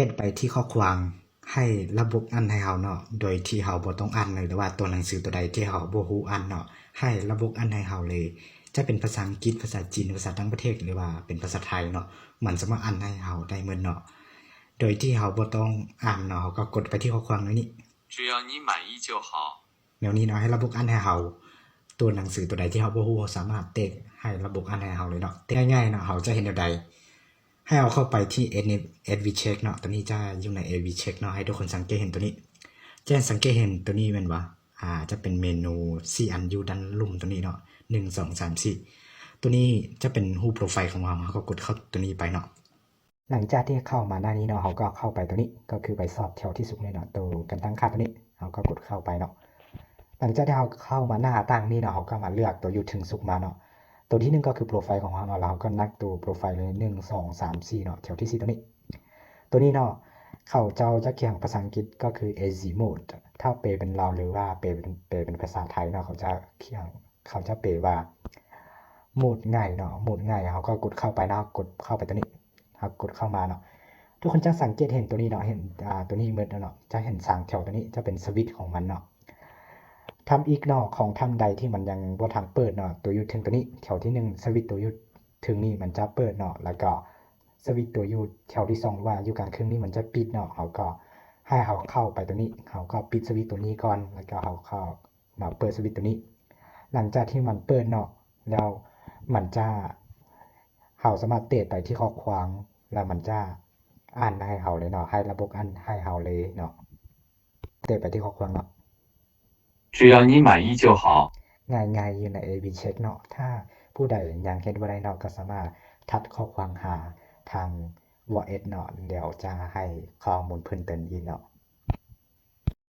ເຮັດໄປທີ່ຂໍ້ຄວາມ ໃຫ້ລະບົບອ່ານໃຫ້ເຮົາເນາະ ໂດຍທີ່ເຮົາບໍ່ຕ້ອງອ່ານເລີຍ ຫຼືວ່າຕົວໜັງສືຕົວໃດທີ່ເຮົາບໍ່ຮູ້ອ່ານເນາະ ໃຫ້ລະບົບອ່ານໃຫ້ເຮົາເລີຍ ຈະເປັນພາສາອັງກິດ ພາສາຈີນ ພາສາຕ່າງປະເທດ ຫຼືວ່າເປັນພາສາໄທເນາະ ມັນສາມາດອ່ານໃຫ້ເຮົາໄດ້ໝົດເນາະ ໂດຍທີ່ເຮົາບໍ່ຕ້ອງອ່ານເນາະ ເຮົາກໍກົດໄປທີ່ຂໍ້ຄວາມແນວນີ້ 只要你满意就好。 ແນວນີ້ເນາະ ໃຫ້ລະບົບອ່ານໃຫ້ເຮົາ ຕົວໜັງສືຕົວໃດທີ່ເຮົາບໍ່ຮູ້ ເຮົາສາມາດແຕກໃຫ້ລະບົບອ່ານໃຫ້ເຮົາເລີຍເນາະ ແຕ່ງ່າຍໆເນາະ ເຮົາຈະເຮັດແນວໃດ ໃຫ້ເຮົາເຂົ້າໄປທີ່ Advanced Check ເນາະ ຕົວນີ້ຈະຢູ່ໃນ Advanced Check ເນາະ ໃຫ້ທຸກຄົນສັງເກດເຫັນຕົວນີ້ ຈະສັງເກດເຫັນຕົວນີ້ແມ່ນບໍ່ ອ່າ ຈະເປັນເມນູສີ່ອັນຢູ່ດ້ານລຸ່ມຕົວນີ້ເນາະ ໜຶ່ງ ສອງ ສາມ ສີ່ ຕົວນີ້ຈະເປັນຮູບໂປຣໄຟຂອງເຮົາ ເຮົາກໍກົດເຂົ້າຕົວນີ້ໄປເນາະ ຫຼັງຈາກທີ່ເຂົ້າມາໜ້ານີ້ເນາະ ເຮົາກໍເຂົ້າໄປຕົວນີ້ ກໍຄືໄປຊອກແຖວທີ່ສຸດນີ້ເນາະ ໂຕການຕັ້ງຄ່າຕົວນີ້ ເຮົາກໍກົດເຂົ້າໄປເນາະ ຫຼັງຈາກທີ່ເຮົາເຂົ້າມາໜ້າຕ່າງນີ້ເນາະ ເຮົາກໍມາເລືອກຕົວຢູ່ເທິງສຸດມາເນາະ ຕົວທີໜຶ່ງກໍຄືໂປຣໄຟຂອງເຮົາເນາະ ແລ້ວເຮົາກໍນັບຕົວໂປຣໄຟເລີຍ ໜຶ່ງ ສອງ ສາມ ສີ່ເນາະ ແຖວທີສີ່ຕົວນີ້ ຕົວນີ້ເນາະ ເຂົາເຈົ້າຈະຂຽນພາສາອັງກິດກໍຄື Easy Mode ຖ້າແປເປັນລາວ ຫຼືວ່າແປເປັນ ແປເປັນພາສາໄທເນາະ ເຂົາຈະຂຽນ ເຂົາຈະແປວ່າ Mode ງ່າຍເນາະ Mode ງ່າຍ ເຮົາກໍກົດເຂົ້າໄປເນາະ ກົດເຂົ້າໄປຕົວນີ້ ເຮົາກົດເຂົ້າມາເນາະ ທຸກຄົນຈະສັງເກດເຫັນຕົວນີ້ເນາະ ເຫັນ ອ່າ ຕົວນີ້ໝົດເນາະ ຈະເຫັນສາມແຖວຕົວນີ້ ຈະເປັນສະວິດຂອງມັນເນາະ ທ່ານອີກເນາະ ຂອງທ່ານໃດທີ່ມັນຍັງບໍ່ທັນເປີດເນາະ ຕົວຢູ່ເທິງຕົວນີ້ ແຖວທີໜຶ່ງ ສະວິດຕົວຢູ່ເທິງນີ້ມັນຈະເປີດເນາະ ແລ້ວກໍສະວິດຕົວຢູ່ແຖວທີສອງ ຫຼືວ່າຢູ່ກາງເຄິ່ງນີ້ມັນຈະປິດເນາະ ເຮົາກໍ ໃຫ້ເຮົາເຂົ້າໄປຕົວນີ້ ເຮົາກໍປິດສະວິດຕົວນີ້ກ່ອນ ແລ້ວກໍເຮົາເຂົ້າມາເປີດສະວິດຕົວນີ້ ຫຼັງຈາກທີ່ມັນເປີດເນາະ ແລ້ວມັນຈະ ເຮົາສາມາດແຕະໄປທີ່ຂໍ້ຄວາມ ແລ້ວມັນຈະອ່ານໃຫ້ເຮົາເລີຍເນາະ ໃຫ້ລະບົບອ່ານໃຫ້ເຮົາເລີຍເນາະ ແຕະໄປທີ່ຂໍ້ຄວາມເນາະ 只要你满意就好。 ງ່າຍໆ ຢູ່ໃນ Advanced Check ເນາະ ຖ້າຜູ້ໃດຍັງເຮັດບໍ່ໄດ້ເນາະ ກໍສາມາດທັກຂໍ້ຄວາມຫາທາງ Voice ເນາະ ດຽວຈະໃຫ້ຂໍ້ມູນເພີ່ມເຕີມອີກເນາະ